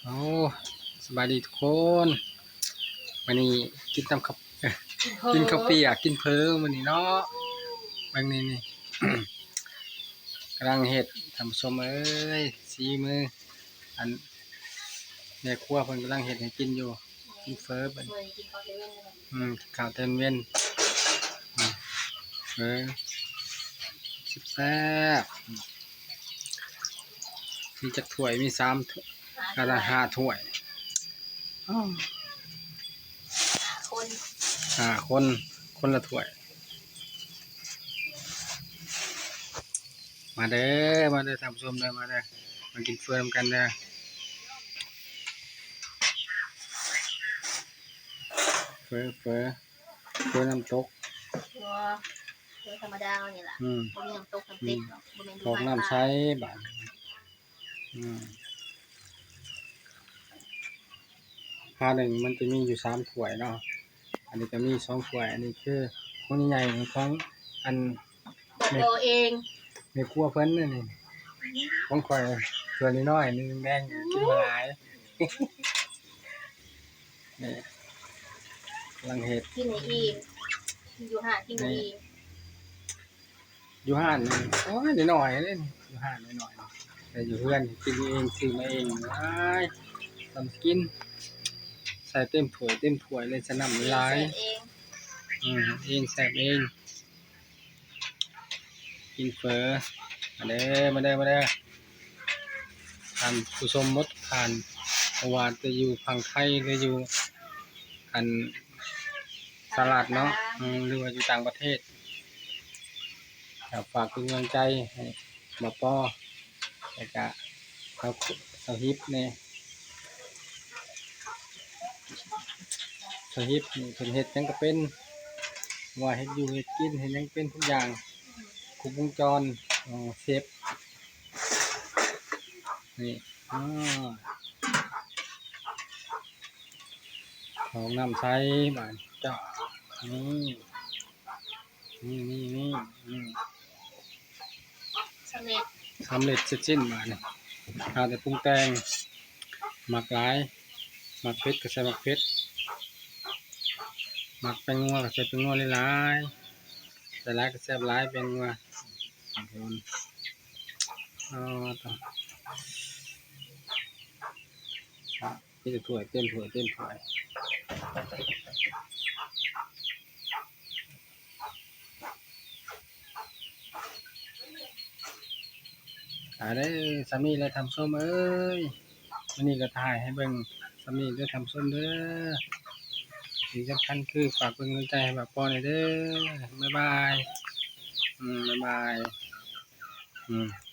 ໂອ້ ສະບາຍດີທຸກຄົນ ມື້ນີ້ກິນຕຳເຂົ້າ ກິນເຂົ້າປຽກ ກິນເຝີມື້ນີ້ເນາະ ເບິ່ງນີ້ ນີ້ ກຳລັງເຮັດ ທ່ານຜູ້ຊົມເອີຍ ສີມື ອັນ ແມ່ຄົວເພິ່ນກຳລັງເຮັດໃຫ້ກິນຢູ່ ກິນເຝີບັດນີ້ ອືມ ກິນເຂົ້າແຕ່ເວັນ ອືມ ເອີ ແຊບໆ ມີຈັກຖ້ວຍ ມີສາມຖ້ວຍ ອັນລະຫ້າຖ້ວຍ ຫ້າຄົນ ຫ້າຄົນ ຄົນລະຖ້ວຍ ມາເດີ ມາເດີທ່ານຜູ້ຊົມເດີ ມາເດີ ມາກິນເຝີນຳກັນເດີ ເຝີ ເຝີ ເຝີນ້ຳຕົກ ບໍ່ ເຝີທຳມະດາເຮົານີ້ລະ ອືມ ບໍ່ມີນ້ຳຕົກນ້ຳເຕັກເນາະ ອືມ ບໍ່ແມ່ນຢູ່ ຖອກນ້ຳໃສບາດ ອືມ ພາໜຶ່ງມັນຈະມີຢູ່ສາມຖ້ວຍເນາະ ອັນນີ້ກະມີສອງຖ້ວຍ ອັນນີ້ຄືຂອງໃຫຍ່ໆ ຂອງອັນ ແມ່ ເຮົາເອງ ແມ່ຄົວເພິ່ນນີ້ ຂອງຂ້ອຍຖ້ວຍນ້ອຍໆ ນີ້ແບ່ງກິນບໍ່ຫຼາຍ ນີ້ ກຳລັງເຮັດ ກິນໃຫ້ອີ່ມ ຢູ່ຮ້ານກິນໃຫ້ອີ່ມ ຢູ່ຮ້ານ ໂອ້ຍ ນ້ອຍໆ ເດ້ ຢູ່ຮ້ານນ້ອຍໆ ແຕ່ຢູ່ເຮືອນກິນເອງ ຊື້ມາເອງ ຫວາຍ ສ່ຳກິນ ໃສ່ເຕັມຖ້ວຍ ເຕັມຖ້ວຍເລີຍ ໃສ່ນ້ຳຫຼາຍ ເຮັດເອງ ອືມ ເຮັດເອງ ແຊບເອງ ກິນເຝີ ມາເດີ ມາເດີ ມາເດີ ທ່ານຜູ້ຊົມໝົດທ່ານ ບໍ່ວ່າຈະຢູ່ຝັ່ງໄທ ຫຼືຢູ່ອັນສະຫະລັດເນາະ ອືມ ຫຼືວ່າຢູ່ຕ່າງປະເທດ ກະຝາກເປັນກຳລັງໃຈໃຫ້ບ່າວປໍ ແລ້ວກະສາວ ສາວຮິບແດ່ ສາວຮິບນີ້ເພິ່ນເຮັດຫຍັງກະເປັນ ວ່າເຮັດຢູ່ເຮັດກິນ ເຮັດຫຍັງເປັນທຸກຢ່າງ ຄົບວົງຈອນ ເອີ ເຊັບ ນີ້ ອາ ຖອກນ້ຳໃສ່ບາດນີ້ ເຈາະ ນີ້ ນີ້ ນີ້ ນີ້ ສຳເລັດ ສຳເລັດເສັດສິ້ນບາດນີ້ ເອົາແຕ່ປຸງແຕ່ງ ມັກຫຼາຍ ມັກເຜັດກະໃສ່ໝາກເຜັດ ມັກແປ້ງນົວກະໃສ່ແປ້ງນົວຫຼາຍໆ ໃສ່ຫຼາຍກະແຊບຫຼາຍແປ້ງນົວ ເອົາ ມີແຕ່ຖ້ວຍ ເຕັມຖ້ວຍ ເຕັມຖ້ວຍ ອາ ໄດ້ສ່ຳນີ້ແຫຼະທ່ານຜູ້ຊົມເອີຍ ມື້ນີ້ກະຖ່າຍໃຫ້ເບິ່ງສ່ຳນີ້ເດີທ່ານຜູ້ຊົມເດີ ສິ່ງສຳຄັນຄືຝາກເປັນກຳລັງໃຈໃຫ້ບ່າວປໍແດ່ເດີ ບາຍບາຍ ອືມ ບາຍບາຍ ອືມ.